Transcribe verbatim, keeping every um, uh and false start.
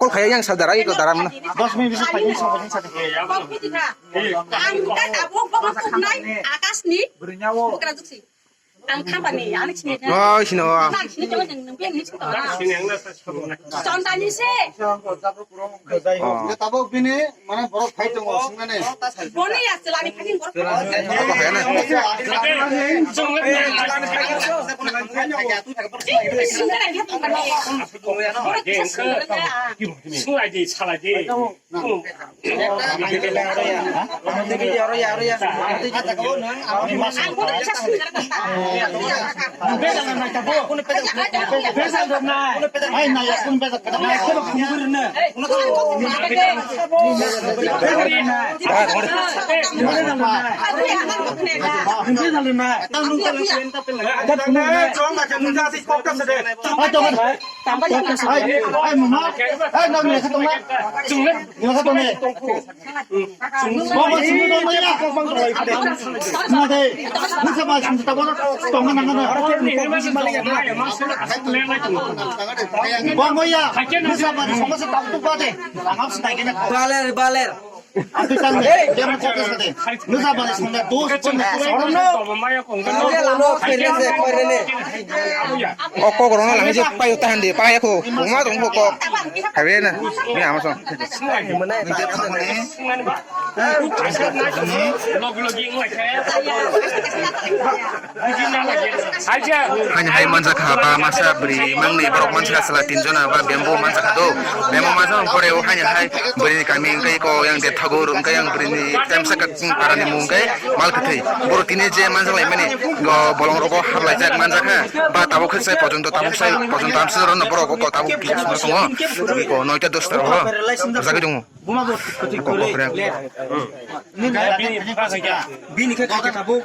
call khaya yang sa dara, iko dara mana. Dos minute bisa tadi, sama ini satu. Ang ka tabuk bokong tuknai akasni bugra juksi. Ang khampani, ani sini. Oh, sini, oh. Ang sini, jangan, jangan, nang piang ni sini. Chonda ni se. Oh. Tabuk bini, mana borok phai tongo, sini mana. Boni ya, selani phai borok. Apa kaya na? Sungai di, salai di. Ai, ai, mama. Ai, nang lekha tong na. Lekha tong ne. Mama, sini tong ya. Na de. Musa ba, sini tong na. Tong na, na, na. Bang ya. Musa ba, sama sa tong tu ba de. Angap sa kena. Baler, baler. Atu tang de. Dia mau fokus na de. Musa ba, sini dos. Oko korona lang je payo tahan de, payo ko. Uma tong ko. Habe na. Ni ama song. Hani hai manjakha ba masa bri mangni borok manjakha sala tin jona ba bembo manjakha do. Bembo manjakha pore o hani hai bri ni kami engkai ko yang de thagur engkai yang bri ni temsa ka para ni mung kai mal kthai. Boro tini je manjak lai mani go bolong rogo harlai jak manjakha ba tabuk khai sai pojonto tabuk sai pojonto amsa ro no borok ko tabuk kisa suna tongo. Ko noita dosta ro. Jagi tongo. Buma bo khati kore. Bini khe kata tabuk.